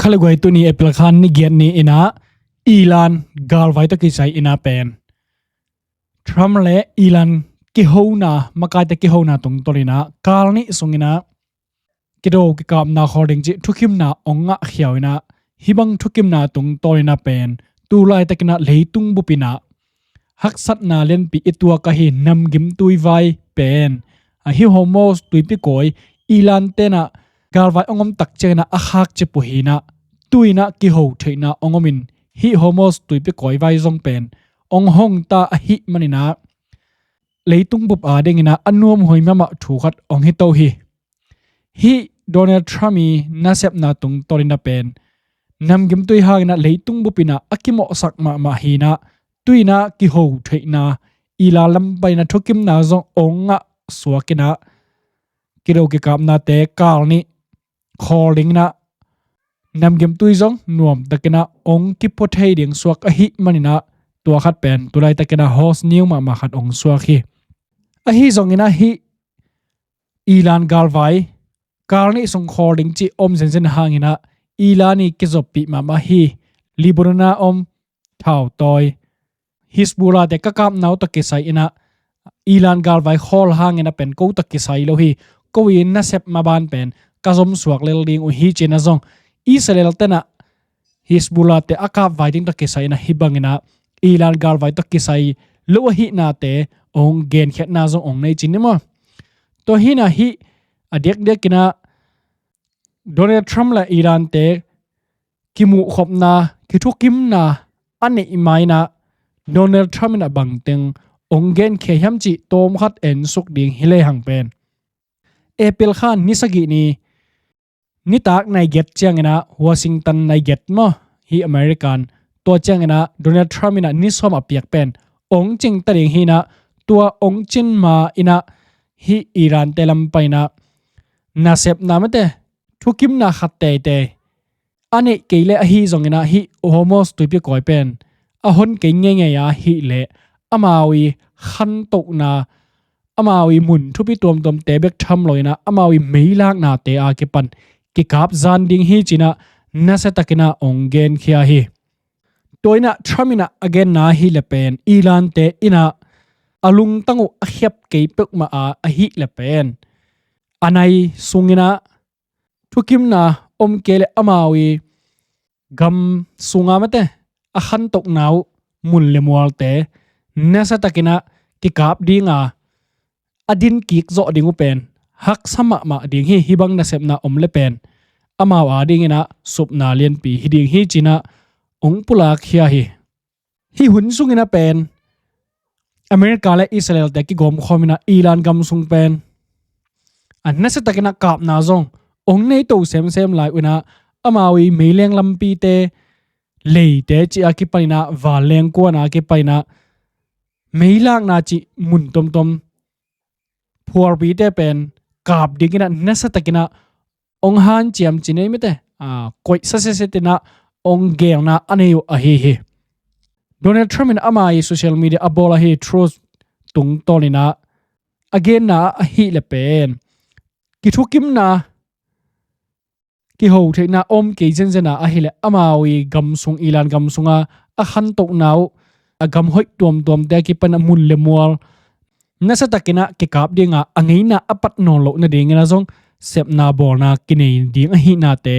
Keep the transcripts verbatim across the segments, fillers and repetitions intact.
Kale guai, tuni April kha ni giat ni in ah Iran galvai tawh kisai in ah pen Trump le Iran kihona, makaite kihona tungtawn in ah kal nih sung in ah kido kikapna khawl ding cih thukimna ong ngahkhia uh in ah, hih bang thukimna tungtawn in ah pen tu laitak in ah leitung bup in ah haksatna lianpi i tuak ahi namgimtui vai pen, ahi Hormuz tuipi kawi, Iran te in ah galvai ong om tak ciang in ah a khak cip uh hi in ah, tu in ah kiho theihna ong om in, hih Hormuz tuipi kawi vai zong pen ong hong ta ahih man in ah leitung bup ading in ah a nuamhuai mahmah thu khat ong hi to hi. Hih Donald Trump i nasepna tungtawn in ah pen namgimtui hang in ah leitung bup in ah a kimawhsak mahmah hi in ah, tu in ah kiho theihna, Iran lam pan in ah thukimna zong ong ngah suak in ah kido kikapnate kal nih khawl ding in ah namgimtui zong nuamtak in ah ong kipua thei ding suak ahih man in ah, tua khat pen tu laitak in ah hot news mahmah khat ong suak hi. Ahi zong in ah hih Iran galvai kal nih sung khawl ding cih om zenzen hang in ah Iran i kizoppih mahmah hi Lebanon a om thautawi Hezbollah te ka kapna uh tawh kisai in ah Iran galvai khawl hang in ah pen ko tawh kisai lo hi, ko i nasep maban pen ka zom suak lel ding uh hi ci in ah zong Israel te in ah Hezbollah te a kapvai ding tawh kisai in ah hih bang in ah Iran galvai tawh kisai lo ahihnate ong genkhiatna zong ong nei ci ni maw. Tua hi in ah hih a diakdiak in ah Donald Trump le Iran te kimuhkhopna, kithukimna a neih ma in ah Donald Trump in ah bangteng ong genkhia hiam cih tawmkhat ensuk ding hi lehang pen, April kha ni sagih ni nitak nai giat ciang in ah Washington nai giat maw, hih American, tua ciang in ah Donald Trump in ah ni sawm a piak pen ong cing ta ding hi in ah, tua ong cin ma in ah hih Iran te lam pan in ah nasepna mate thukimna khat teitei a neih kei leh, ahi zong in ah hih Hormuz tuipi kawi pen a hon kei ngeingei ahih leh amau i khantohna, amau i mun thupi tuamtuamte bek tham lo in ah amau i meilaknate a kipan kikap zan ding hi ci in ah nasiatak in ah ong genkhia hi. Tua in ah Trump in ah a genna ahih leh pen Iran te in ah a lungtang uh a khiap kei peuhmah a, ahih leh pen a nai sung in ah thukimna om kei leh amau i gam sung a mate a khantohna uh mun le mualte nasiatak in ah kikap ding a, a din kik zawh ding uh pen haksa mahmah ding hi. Hih bang nasepna om leh pen amau ading in ah supna lianpi hi ding hi ci in ah ong pulakkhia hi. Hih hun sung in ah pen America le Israel te kigawmkhawm in ah Iran gam sung pen a nasiatak in ah kapna zong ong nei to semsem lai uh in ah, amau i meileng lampite, leite cih a kipan in ah, vanleng kuan a kipan in ah meilakna cih mun tuamtuam phualpite pen kap ding in ah nasiatak in ah ong hanciam ci nei mate, a, koih sasiaset in ah ong gelna a nei uh ahi hi. Donald Trump in ama i social media a bawl ahi Truth tungtawn in ah a genna ahih leh pen kithukimna, kiho theihna om kei zenzen a, ahih leh amau i gam sung, Iran gam sung a a khantohna uh, a gam hoih tuamtuamte a kipan a mun le mual nasiatak in ah kikap ding a, a ngeina a pat nawn loh nading in ah zong sepna bawlna kinei ding ahihnate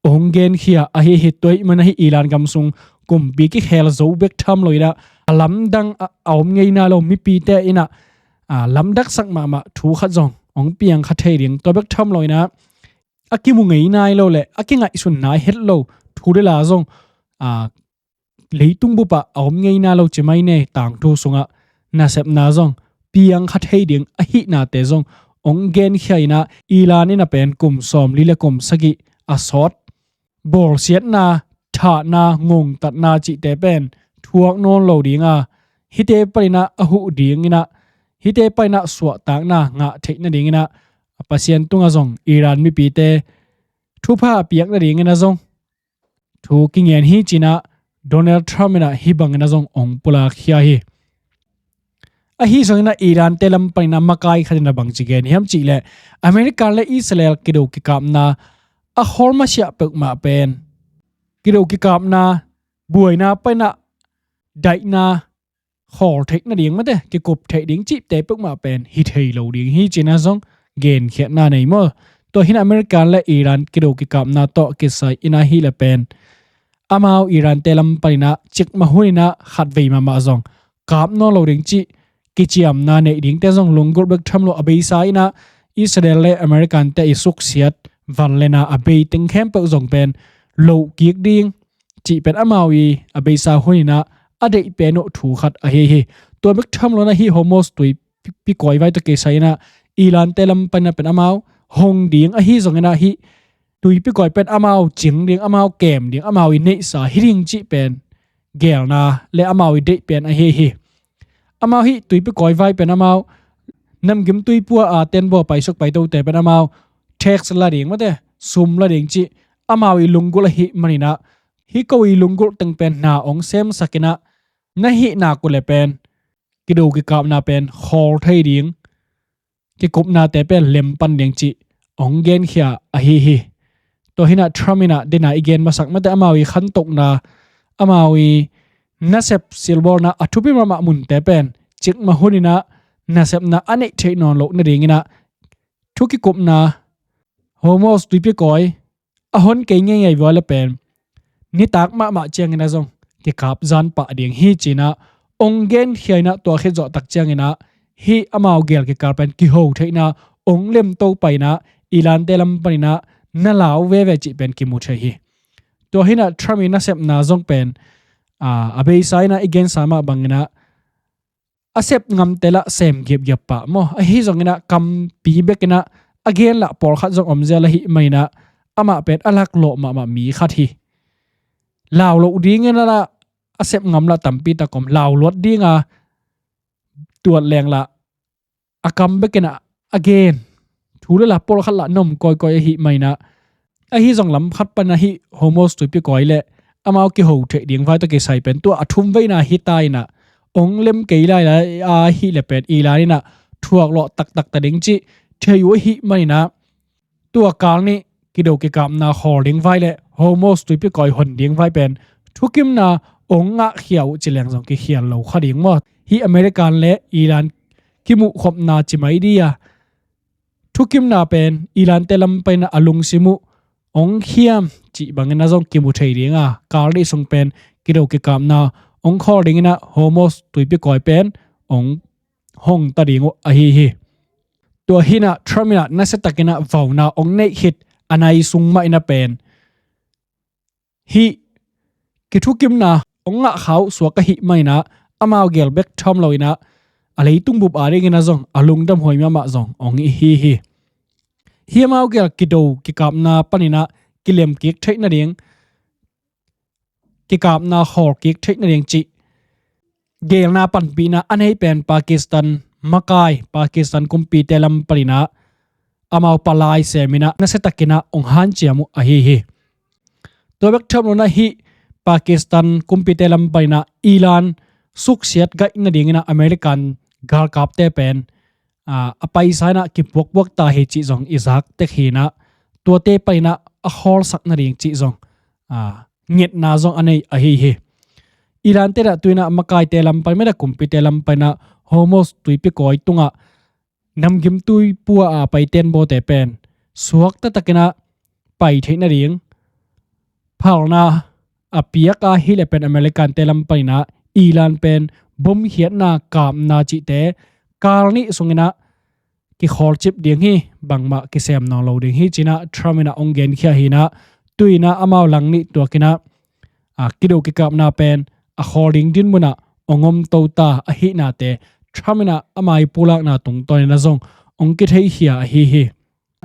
ong genkhia ahi hi. Tua ahih man ah hih Iran gam sung kumpi kikhel zo bek tham lo in ah a lamdang a, a om ngei nai lo mipite in ah, a, lamdaksak mahmah thu khat zong ong piang kha thei ding, tua bek tham lo in ah a kimu ngei nai lo le a kingaihsun nai het lo thu le la zong, a, leitung bup ah a om ngei nai lo ci mai ne, tangthu sung ah nasepna zong piang kha thei ding ahihnate zong ong genkhia in ah, Iran in ah pen kum sawmli le kum sagih a sawt bawlsiatna, thahna, ngongtatna cihte pen thuak nawn lo ding a, hihte pan in ah a huh ding in ah, hihte pan in ah suahtakna ngah theih nading in ah, a, Pasian tung ah zong Iran mipite thupha a piak nading in ah zong thu kingen hi ci in ah Donald Trump in ah hih bang in ah zong ong pulakkhia hi. Ahi zong in ah Iran te lam pan in ah makai khat in ah bangci gen hiam cih leh, America le Israel kido kikapna a khawl masiah peuhmah pen kido kikapna buaina paina daihna khawl theih nading mate kikup theih ding cihte peuhmah pen hi thei lo ding hi cina zong genkhiatna nei maw. Tua hina American le Iran kido kikapna tawh kisai ina hi le pen amau Iran te lam panina cikmah hunina khatvei mahmah zong kap nawn lo ding cih kiciamna neih dingte zong lunggulh bek tham lo a beisa ina Israel le American te i suksiat vanlena a bei teng khempeuh zong pen loh kik ding cih pen amau i a beisa hunina a deih pen uh thu khat ahi hi. Tua bek tham lo na hi Hormuz tui pi- pikawi vai tawh kisai ina Iran te lam panina pen amau hong ding ahi zongina hi tui pikawi pen amau cing ding amau kem ding amau i neihsa hi ding cih pen gelna le amau i deih pen ahi hi. Amau hi tui pikawi vai pen amau namgim tui pua a tenbaw paisuk paitote pen amau tax la ding mate sum la ding cih amau i lunggulh ahi manina hi ko i lunggulh teng pen na ong semsakina na hihna kule pen kido kikapna pen khawl thei ding kikupnate pen lem pan ding cih ong genkhia ahi hi. Tua hina Trump ina dena i gen masak mate amau i khantokna amau i nasep silbawlna a thupi mahmah munte pen cikmah hunina nasepna a neih theih nawn loh nadingina thu kikupna Hormuz tuipi kawi a hon kei ngeingei vua le pen nitak mahmah ciangina zong kikap zan pah ding hi cina ong genkhiaina tua khit zawhtak ciangina hi amau gel kikal pen kiho theihna ong lemto paina Iran te lam panina na lau veve cih pen kimu thei hi. Tua hina Trump i nasepna zong pen a beisa ina i gensa mah bangina a sep ngamte lah sem giapgiap pah maw ahi zongina kampi bekina a gen lah pawlkhat zong omzia lah hi maina amah pen a laklawh mahmah mi khat hi. Lau loh dingina lah a sep ngam lah tampi tak om lau luat dinga tuat leng lah a kam bekina a gen thu le lah pawlkhat lah nom kawikawi ahi maina ahi zong lam khat pana hi Hormuz tuipi kawi le amau kiho theih ding vai tawh kisai pen tua a thum veina hi ta ina ong lem kei lai lai a hi le pen Iran ina thuak lawh taktak ta ding cih thei uh ahi manina tua kal nih kido kikapna khawl ding vai le Hormuz tuipi kawi hon ding vai pen thukimna ong ngahkhia uh ci leng zong kikhial lo kha ding maw hi American le Iran kimuh khopna ci mai dia thukimna pen Iran te lam paina a lungsim uh ong khiam cih bangina zong kimu thei dinga kal nih sung pen kido kikapna ong khawl dingina Hormuz tuipi kawi pen ong hong ta ding uh ahi hi. Tua hina Trump ina nasiatakina vauna ong neih khit a nai sung mah ina pen hi kithukimna ong ngah khau suak ahi maina amau gel bek tham loina a leitung bup a dingina zong a lungdam huai mahmah zong ong ihi hi. Hi amau gel kido kikapna panina kilem kik theih nading kikapna khawl kik theih nading cih gelna panpihna a nei pen Pakistan makai Pakistan kumpite lam panina amau palai semina nasiatakina ong hanciam uh ahi hi. Tua bek tham lona hi Pakistan kumpite lam panina Iran suksiat gaih nadingina American galkapte pen a paisa ina kipuakpuak ta hi cih zong i zak tek hina tuate panina a khawlsak nading cih zong a ngetna zong a nei ahi hi. Iran te dah tuina makaite lam pai meda kumpite lam paina Hormuz tuipi kawi tunga namgim tui pua a pai tenbawte pen suak taktakina pai theih nading phalna a piak a hi le pen American te lam panina Iran pen bomkhiatna kapna cihte kal nih sungina kikhawlcip ding hi bangmah kisem nawn lo ding hi cina Trump ina ong genkhia hina tuina amau lang nih tuakina a kido kikapna pen a khawl ding dinmuna ong om to ta ahihnate Trump ina amai pulakna tungtawnina zong ong kitheikhia ahi hi.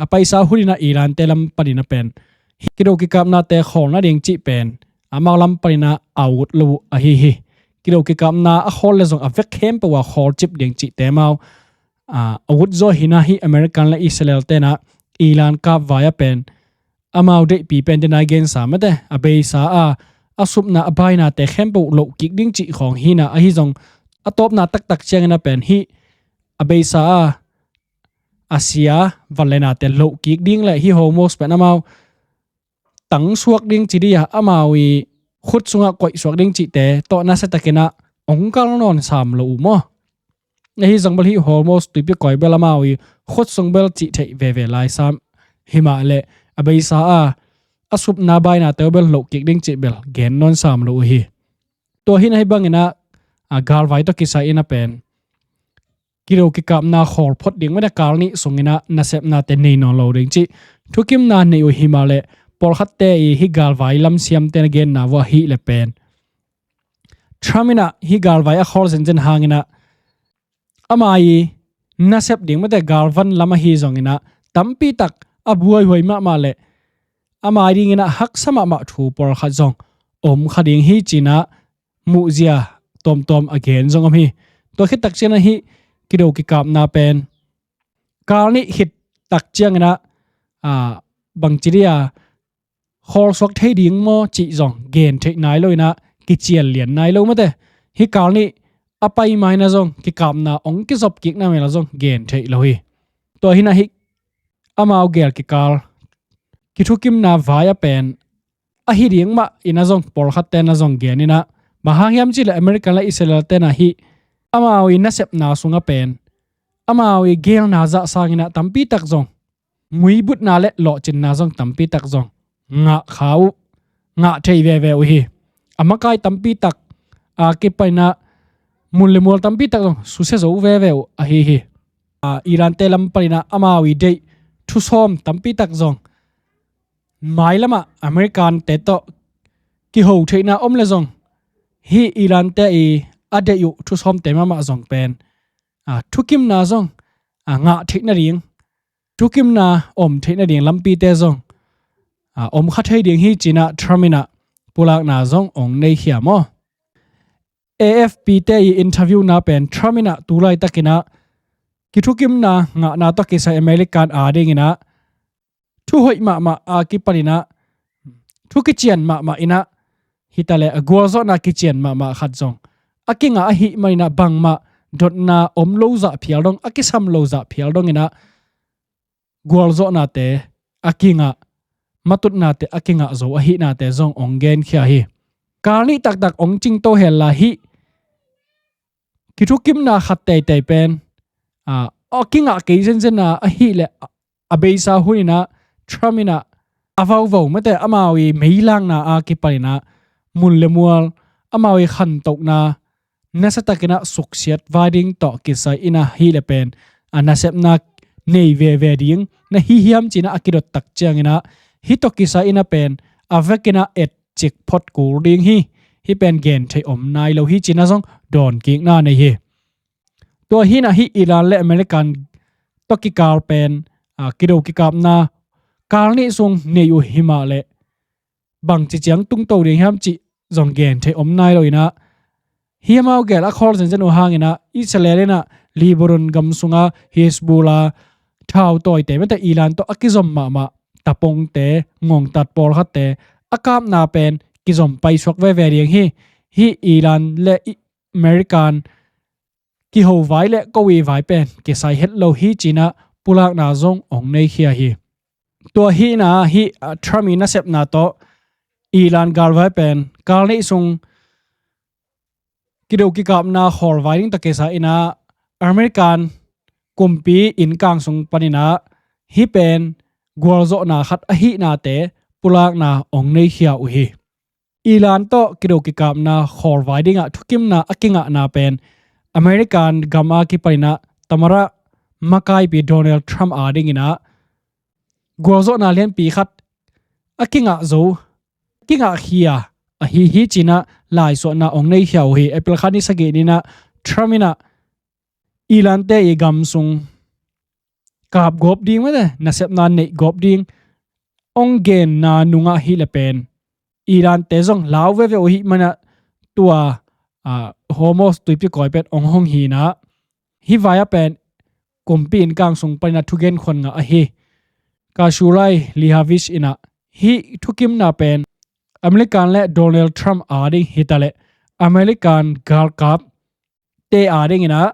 A paisa hunina Iran te lam panina pen hi kido kikapnate khawl nading cih pen amau lam panina a ut lo ahi hi. Kido kikapna a khawl le zong a vek khempeuh a khawlcip ding cihte mau a ut zaw hina hi American le Israel tena Iran kap vai a pen amau deihpi pen tena gensa mate a beisa a a supna a bainate khempeuh loh kik ding cih khawng hina ahi zong a tawpna taktak ciangina pen hi a beisa a a sia vanlenate loh kik ding le hi Hormuz pen amau tang suak ding ci dih a, amau i khut sungah koih suak ding cihte tawh nasia takin ah ong kal nawn sam lo uh maw? Ahi zong bel hih Hormuz tuipi kawi bel amau i khut sung bel cih theih veve lai sam. Himah leh a beisa a a supna bainate uh bel loh kik ding cih bel gen nawn sam lo uh hi. Tua hi na hi bangin ah, a, galvai tawh kisai in a pen kido kikapna khawl phot ding mah a, kal nih sungin ah nasepnate nei nawn lo ding cih thukimna nei uh himah leh pawlkhatte i hih galvai lamsiamte na genna uh ahih leh pen Trump in ah hih galvai a khawl zenzen hangin ah ama i nasep ding mah a, galvan lam ahi zongin ah tampi tak a buaihuai mahmah leh ama i dingin ah haksa mahmah thu pawlkhat zong om kha ding hi ci-in ah muhzia tuamtuam a gen zong om hi. Tua khit tak ciangin ah hih kido kikapna pen kal nih khit tak ciangin ah, a, bangci dih a khawl suak thei ding maw cih zong gen theih nai lo in ah kician lian nai lo mah a, hih kal nih a pai ma in ah zong kikapna ong kizop kik na mel ah zong gen theih lo hi. Tua hi na hih amau gel kikal kithukimna vai a pen ahi ding mah in ah zong pawlkhatte na zong gen in ah, bang hang hiam cih leh American leh Israel-te na hih amau i nasepna sung a pen amau i gelna zah sangin ah tampi tak zong muibutna leh lawhcinna zong tampi tak zong ngah kha uh, ngah thei veve uh hi. A makai tampi tak a kipan in ah mun leh mual tampi tak zong susia zo veve uh ahi hi. A, Iran-te lam panin ah amau i deih thusawm tampi tak zong mailamah American-te tawh kiho theihna om leh zong hih Iran-te i a deih uh thusawmte mahmah zong pen, a, thukimna zong, a, ngah theih nading, thukimna om theih nading lampite zong, a, om kha thei ding hi ci-in ah Trump in ah pulakna zong ong nei khia maw? A F P-te i interview-na pen Trump in ah tu laitakin ah kithukimna ngahna tawh kisai American a dingin ah thu hoih mahmah a kipan in ah thu kician mahmah in ah hi ta leh a gualzawhna kician mahmah khat zong a kingah ahih manin ah bangmah dotna om lo zah phial dong, a kisam lo zah phial dongin ah gualzawhnate a kingah, matutnate a kingah zo ahihnate zong ong genkhia hi. Kal nih taktak ong cingto hen la hih kithukimna khat teitei pen, a, a kingah kei zenzen a ahih leh a, a beisa hun in ah Trump in ah a vauvau mate amau i meilakna a kipan in ah mun leh mual amau i khantohna nasiatakin ah suksiat vai ding tawh kisai in ah hih leh pen a nasepna nei veve ding na hi hiam ci-in ah a kidot tak ciangin ah hih tawh kisai in ah pen a vekin ah etcik phot kul ding hi. Hih pen gen theih om nai lo hi ci-in ah zong dawnkikna nei hi. Tua hi na hih Iran leh American tawh kikal pen, a, kido kikapna kal nih sung nei uh himah leh bangci ciang tungto ding hiam cih zong gen theih om nai lo in ah hih amau gel a khawl zenzen uh hangin ah Israel in ah Lebanon gam sungah Hezbollah thautawite mate Iran tawh a kizom mahmah tapongte, ngongtat pawlkhatte a kapna pen kizom paisuak veve ding hi. Hih Iran leh i-, American kiho vai leh ko i vai pen kisai het lo hi ci-in ah pulakna zong ong nei khia hi. Tua hi na hih, a, Trump i nasepna tawh Iran galvai pen kal nih sung kido kikapna khawl vai ding tawh kisai in ah American kumpi innkang sung panin ah hih pen gualzawhna khat ahihnate pulakna ong nei khia uh hi. Iran tawh kido kikapna khawl vai dingah thukimna a kingahna pen American gam a kipan in ah tamara makaipi Donald Trump a dingin ah gualzawhna lianpi khat a kingah zo, a kingah khia ahi hi ci-in ah laisuahna ong nei khia uh hi. April kha ni sagih ni-in ah Trump in ah Iran-te i gam sung kap gawp ding mate nasepna neih gawp ding ong genna nungah hih leh pen Iran-te zong lau veve uh ahih manin ah tua, a, Hormuz tuipi kawi pen ong hong hi-in ah hih vai a pen kumpi innkang sung panin ah thugen khuan ngah ahi Kaushalai Leavitt in ah hih thukimna pen American leh Donald Trump a ding hi ta leh American galkapte a dingin ah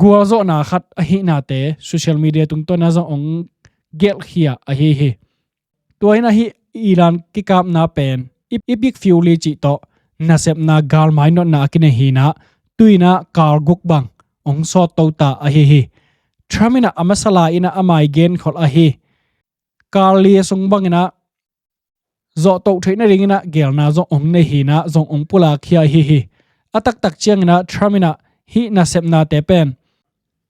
gualzawhna khat ahihnate social media tungtawn ah zong ong gelhkhia ahi hi. Tua hi-in ah hih Iran kikapna pen i, i bik fiu li cih tawh nasepna gal mainawtna a kinei hi-in ah, tu-in ah kal guk bang hong sawt to ta ahi hi. Trump in ah a masa lai-in ah ama i genkholh ahi kal li sung bangin ah zawhtoh theih nadingin ah geelna zong hong nei hi-in ah zong hong pulak khia ahi hi. A taktak ciangin ah Trump in ah hih nasepnate pen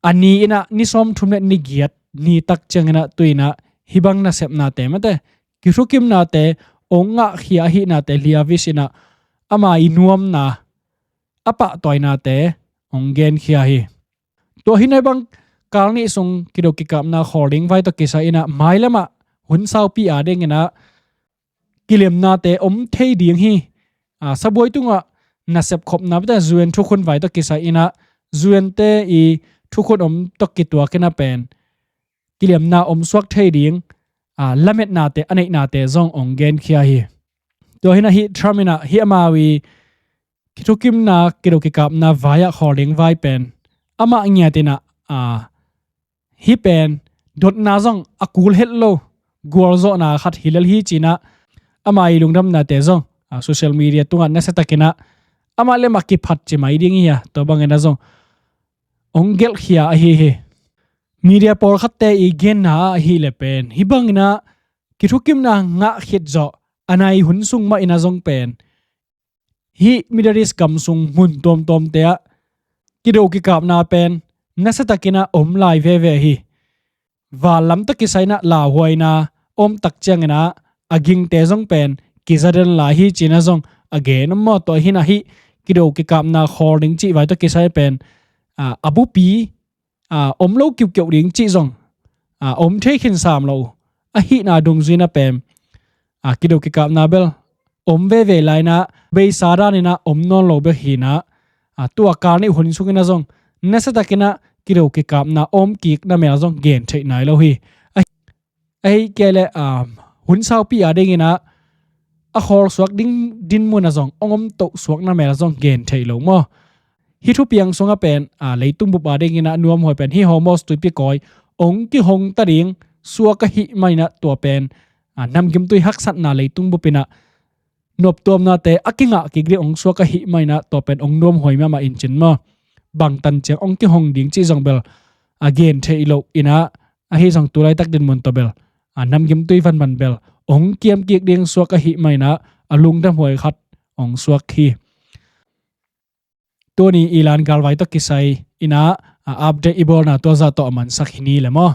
a ni-in ah ni sawmthum le ni giat ni tak ciangin ah tu-in ah hih bang nasepnate mate, kithukimnate hong ngahkhia ahihnate liavis in ah ama i nuamna, a pahtawinate hong genkhia hi. Tua hi-in ah bang kal nih sung kido kikapna khawl ding vai tawh kisai-in ah mailam ah hun saupi a dingin ah kilemnate om thei ding hi. A, sabuai tungah nasep khopna bete U N thukhun vai tawh kisai-in ah U N te i thukhun om tawh kituakin ah pen kilemna om suak thei ding, a, lametnate a neihnate zong hong genkhia hi. Tua hi-in ah hih Trump in ah hih amau i kithukimna kido kikapna vai-ah khawl ding vai pen amah ngiatin ah, a, hih pen dotna zong a kul het lo gualzawhna khat hi lel hi ci-in ah ama i lungdamnate zong, a, social media tungah nasiatakin ah amah le amah kiphat ci mai ding hi a, tua bangin ah zong hong gelhkhia ahi hi. Media pawlkhatte i genna ah ahih leh pen hih bangin ah kithukimna ngah khit zawh a nai hun sung mah in ah zong pen hih Middle East gam sung mun tuamtuamte ah kido kikapna pen nasiatakin ah om lai veve hi. Van lam tawh kisai-in ah lauhuaina om tak ciangin ah a gingte zong pen kizaden lai hi ci-in ah zong a gen om maw. Tua hi-in ah hih kido kikapna khawl ding cih vai tawh kisai pen, a, a bupi, a, om lo kiukiau ding cih zong, a, om thei khin sam lo ahihna dungzui-in ah pen, a, kido kikapna bel om veve lai-in ah beisa danin ah om nawn lo bek hi-in ah, a, tua kal nih hun sungin ah zong nasiatakin ah kido kikapna om kik na mel zong gen theih nai lo hi. A, ahih kei leh, a, hun saupi a dingin ah a khawl suak ding dinmun ah zong hong om toh suak na mel zong gen theih lo maw. Hih thupiang sungah pen, a, leitung bup a dingin ah nuamhuai pen hih Hormuz tuipi kawi hong kihong ta ding suak ahih manin ah tua pen, a, namgimtui haksatna leitung bup in ah noptuamnate a kingah kik ding hong suak ahih manin ah tua pen hong nuamhuai mahmah in cin maw. Bangtan ciang hong kihong ding cih zong bel, a, gen theih loh in ah, ahi zong tu laitak dinmun tawh bel, a, namgimtui vanman bel hong kiam kik ding suak ahih manin ah a lungdamhuai khat hong suak hi. Tuni Iran galvai tawh kisai-in ah, a, update i bawlna tua zah tawh a mansak hi ni le maw.